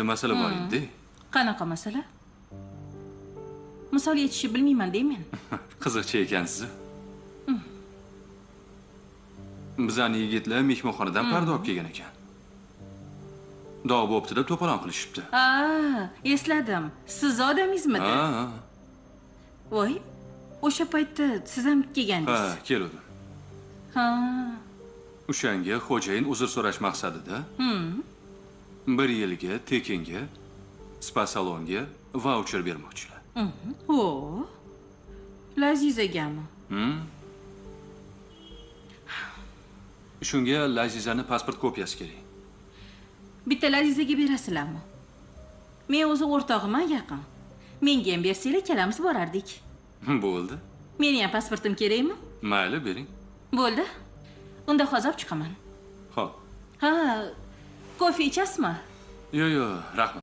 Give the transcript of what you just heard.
Masala bor edi. Qanaqa masala? Misol yetishni bilmayman deyman. Qiziqchi ekansiz. Bizani yigitlar mehmonxonadan parda olib kelgan ekan. Dog' bo'pti deb to'polon qilishibdi. Ha, esladim. Siz odamingizmidi? Ha. Voy, o'sha paytda siz ham kelgandingiz. Ha, keldim. Ha. O'shanga xo'jayin uzr so'rash maqsadida 1 yilga tekinga spa salonga voucher bermoqchilar. O, Lazizagami? Shunga Lazizani pasport kopiyasi kerak. Bitta Lazizaga berasizlarmi? Men o'zi o'rtog'imman yaqin. Menga ham bersanglar, ikkalamiz borardik. Bo'ldi. Meni ham pasportim kerakmi? Mayli, bering. Bo'ldi. Unda hozir olib chiqaman. Xo'p. Ha, kofe ichasizmi? Yo'q, yo'q, rahmat.